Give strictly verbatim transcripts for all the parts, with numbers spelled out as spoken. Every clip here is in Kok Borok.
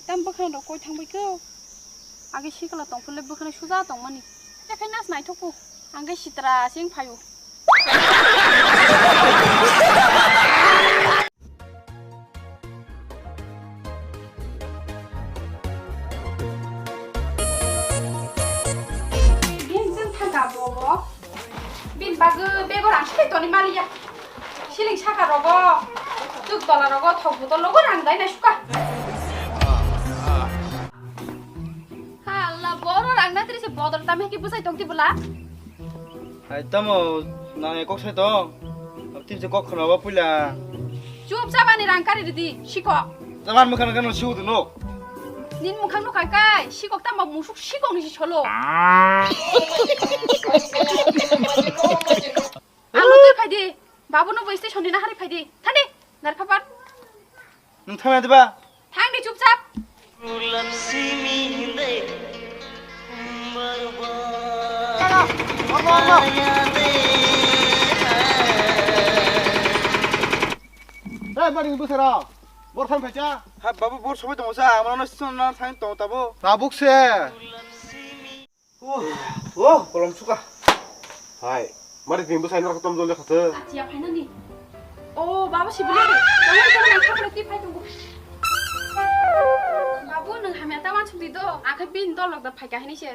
Tam bwkhano rok koi thang bai kho. Age sikla tong phule bwkhano suja tong mani. Te khai nas naithok kho. Ang khe sitra sing phaio. Bini jeng thangka bobo. Bini bagwi bego rang sile toni maliya. Siling saka rogo, tuk tola rogo, thok botol rogo rang dai na suka. Ha Allah, boro rang na tiri se bodol tame ki bwsai tong ti bwla. Hai tamo, nang kok sai tong. Abtin se kok khna ba puila. Chup chabani rang kari ridi, sikok. Taman mukhan kan siu dino. Nin mukhan nukha kai, sikok tamo musuk sikok ni si solo. Ano twi phai di. Babu no bo station ni nahari phai di. Thani, narkhabar. Nung thangna diba? Thang di chupchap. Hey, mari busara. Bor thang phacha. Ha, babu bor sobai tongo sa. Amra no station na thang tong tabo. Tabuk se. Oh, oh, kolom suka. Hai, mari din bwsai norok tom jol jakha se. Achiya phainani. Oh, baba sibili. Jangan jangan angkha pura ti phai tunggu. Babu nung hamya ta wansuk di do. Angkha bin dol lok da phai kahini se.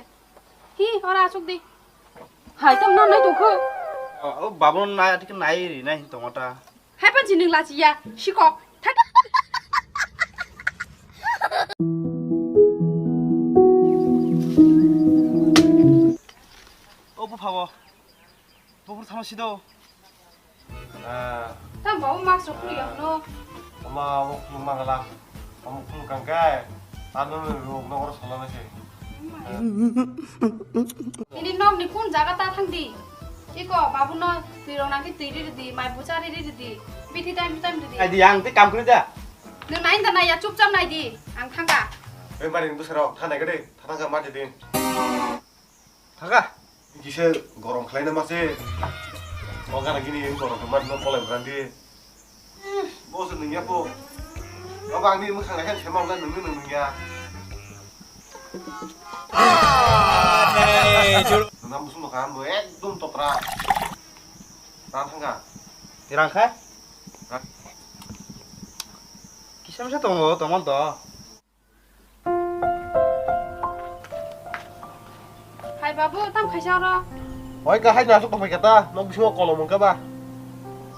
Hi, ora asuk di. Hai tam na nai tungkhu. Oh, babu nai atik nai ri nai tongota. Hai panchi nung lachiya, sikok. Thak. O bupha bo. Bupha thangma sido. Ah. Tam babu mask rok khuli yokno. Ama, omo khulung mangala. Omo khulung kangkai. Ano rok nokro salana se. Ini nok ni kun jaga ta thang di. Iko babu no twi rok nang khe twi ri di, mai bucha ri ri di. Bithi time time ri di. Ai di ang te kam khri da. Nung nai da nai ya chupchap nai di. Ang thangka. Oi mari nung dusra thang nai gede. Thang ka ma di. Thangka. Kisa gorom khlai na ma se. O gana gini gorom khlai ma no kolai brandi. Bo se nung ya po. Abo ang ni mukhang nai khe sema wngna nung ni nung ya. Nang busung no kam bo ekdom totra. Rang thangka. Rang kha? Kisa misa tongo, tongmon to. Hai babu, tam khaisa oro. Hoi ka hai nasuk tongphai kata, nok bisingo kolom wngkha ba.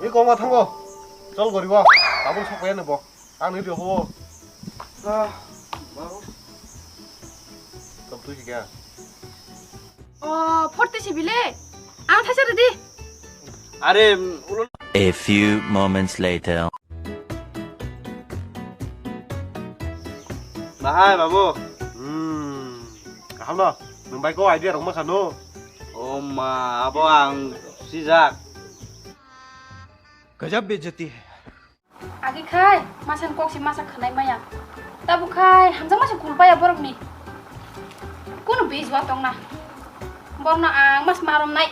Ui koma thango. Chol goribo. Tabuk sok paya nebo. Ang ni rio ho. Ah, babu. Tam tui kya? Oh, forty sibile. Ang thaisa redi. Are, ulo. A few moments later. Bahai babu. Hmm. Kaham no. Nung bai ko idea rok ma khano. O ma, abo ang sijak. Gajab bejati hai. Agi khai, masan kok si masa khanai maya. Tabu khai, hamjak masa kulpaya borok ni. Kunu bijwa tong na. Borno ang mas marom nai.